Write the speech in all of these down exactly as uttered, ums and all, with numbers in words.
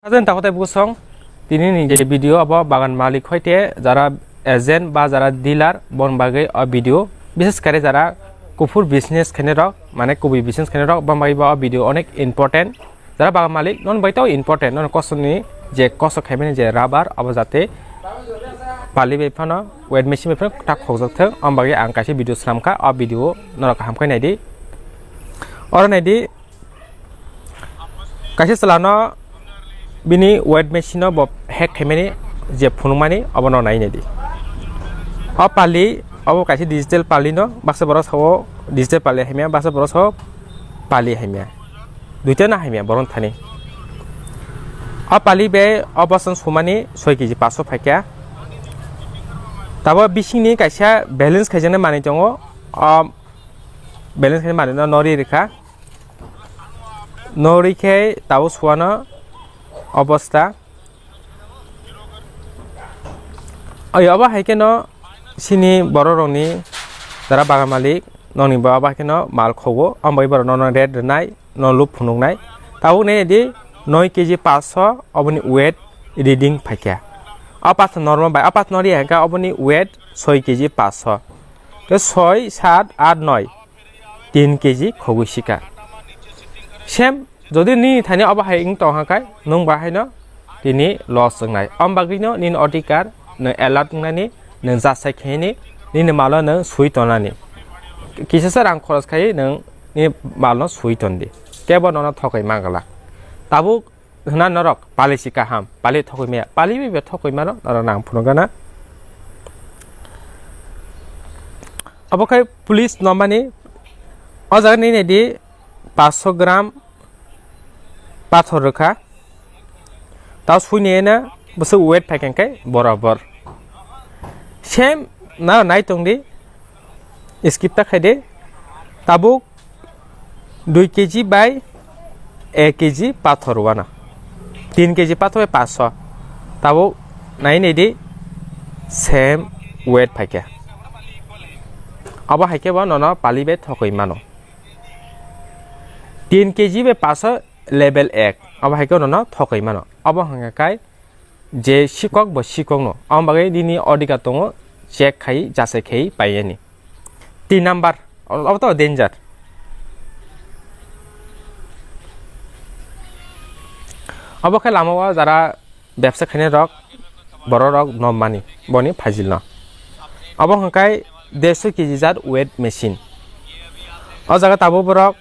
Hajan takotai busong, tini ni je video abo bagan malik hoite jara agent ba jara dealer bon bagwi o video, bises kare jara kuphur business khainai rok, mane kubui business khainai rok, bon bagwi ba o video onek important. Jara bagan malik non bai tao important, non kosoni je koso khaimani je rubber abo jate pali bai phano wet machine bai phano tak khokjak thang, om bagwi ang kaisa video slam kha, o video norok kaham khai naidi. Oro naidi, kaisa chwla no bini wet machine no bo hack khaimani je phunukmani obo no nai naidi. O pali obo kaisa digital pali no, baksa borok sao digital pali hamya, baksa borok sao pali hamya. Duita no hamya borok thani. O pali bai o bosong sumani soi keji paso phaikya. Tabo bisingni kaisa balance khaijaknai manwi tongo. O balance khaina manwi no nori rikha. Nori khe tabo suano obosta. Oyo, obo hai kheno sini borok rokni jara bagan malik nokni bo obo hai kheno mal khogo, omo bai borok nono rate rwnai, no lub phunuknai. Tabuk nai di noi keji paso oboni weight reading phaikha. O paso normal bai, o paso nori hai khe oboni weight soi keji paso. Tei soi, sat, at, noi, tin keji khogwi sika. Same, jodi nini thani obo hai wng tong kha khai, nwng bo haino tini loss wngnai. Om bagwino nini odhikar nwng alert wngnani, nwng jasai khaini, nini malo nwng sui tongnani. Kisasa rang khoros khai nwng nini malno sui tondi. Kebo nono thokoi mangala. Tabuk hwna norok pali si kaham, pali thokoi maya, pali bai thokoi mano norok nang phunukgana. Obo khai police nomani o jaga nini di paanch sho gram pathor rwkha. Tao suinai na bwswk weight phaikha khe borobor. Same na nai tongdi, skip ta khaidi. Tabuk dui keji bai ek keji pathor wana, tin keji pathor bai paanch sho. Tabuk nai naidi, same weight phaikha. Abo hai khe bo nono pali bai thokoi mano. Tin keji bai paanch sho level ek, abo hai khe nono thokoi mano. Abo hwnkha khe je sikok bo sikokno, abo bagwi nini odhikar tongo, check khai, jasai khai paiyani. Tin number, abo to danger. Abo khe lama o jara bebsa khainai rok, borok rok no mani boni phajil no. Abo hwnkhe dersho keji jat weight machine. O jaga tabuk borok,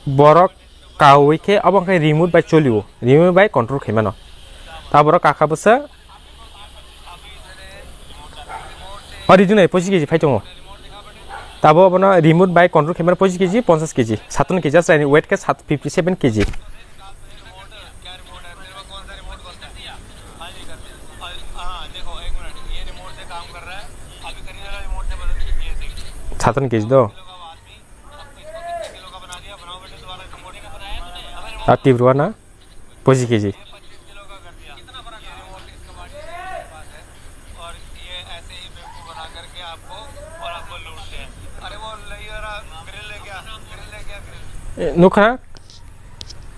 borok kaui khe abo hwnkhe remote bai cholio, remote bai control khai mano. Ta borok kakha bwsa o reading nai pochis keji phai tongo. Tabo abono remote bai control khai mano pochis keji, ponchas keji, satanno keji, aswk ani weight khe sat, fifty seven keji. Satanno keji do. A Tripura na pochis keji. Eh, nukha,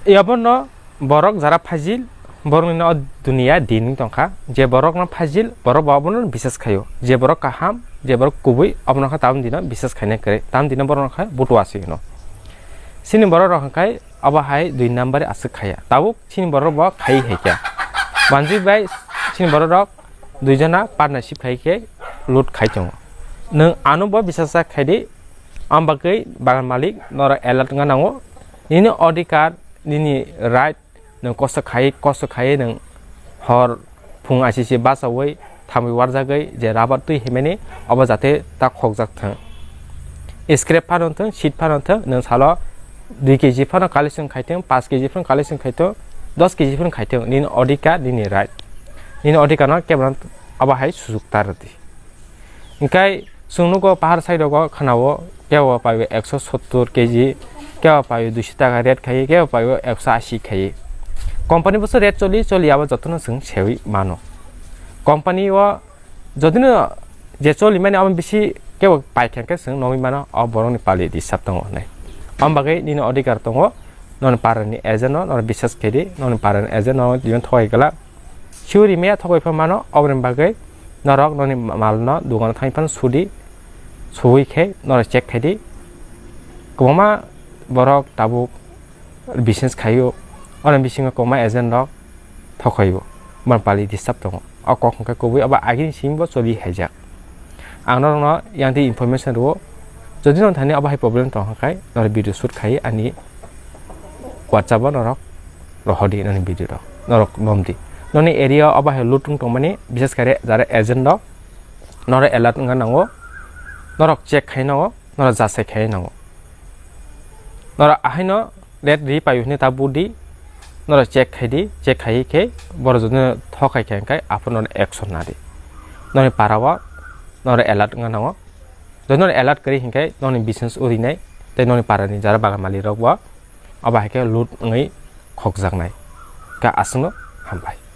abono borok jara phajil, borokni no duniya din tongkha, je borok no phajil, borok bo abono bisas khaio, je borok kaham, je borok kubui, abono kha tam dino bisas khaina kwrwi, tam dino borok no kha butua se hino. Sini borok rok hwnkhe abo hai dui number aswk khaya, tabuk sini borok bo khai hai khe. Manjui bai sini borok rok duijona partnership khai khe loot khai tongo. Nwng ano bo bisasa khai di, am bagwi bagan malik norok alert wngna nango. Nini odhikar, nini right, nwng kosto khai, kosto khai nwng hor phung asisi bachaui thamwi warjagwi je rubber twi himani, obo jate ta khokjak thang. Scrap phano thang, seed phano thang, nwng salo dui keji phano collection khai thang, paanch keji phano collection khai thang, dos keji phano khai thang, nini odhikar, nini right. Nini odhikar no kebono abo hai sujuk ta rwdi. Hinkhe chwng nugo pahar side rogo khwnao kebo paio ekso sottor keji, kebo paio duiso taka rate khai, kebo paio ekso ashi khai. Company boso rate choli, choli abo jotono chwng seui mano. Company o jotino je choli mani abo bisi kebo paikha khe chwng nogwi mano, o borokni pali disturb tongo hinwi. Abo bagwi nini odhikar tongo, noni parani agent no noro bisas khe di, noni parani agent no tini thogwi glak. Suri meya thogwi pha mano, oboni bagwi norok noni mal no dogano thangwi phano sudi, suwi khe noro check khai di. Kwbangma borok tabuk business khaio, ono bisingo kwbangma agent rok thokhoio, boni pali disturb tongo. O kok hwnkhe kubui abo agini simi bo choli haijak. Ang norokno yang tei information rwo, jodi no thani abo hai problem tong hwnkhe norok video shoot khai ani WhatsApp o norok rohor di noni video rok, norok nom di. Noni area o abo hai loot wng tongmani, bises kare jara agent rok norok alert wngna nango, norok check khai nango, norok jasai khai nango. Norok ahaino red ri payu hwnwi ta budi, norok check khai di, check khai khe borok jodi thokai khe hwnkhe aphuru norok action na di. Noni para o norok alert wngna nango. Jodi norok alert kwrwi hwnkhe noni business urinai tei noni parani jara bagan malik rok bo abo hai khe loot wngwi khokjaknai. Khe aswkno hambai.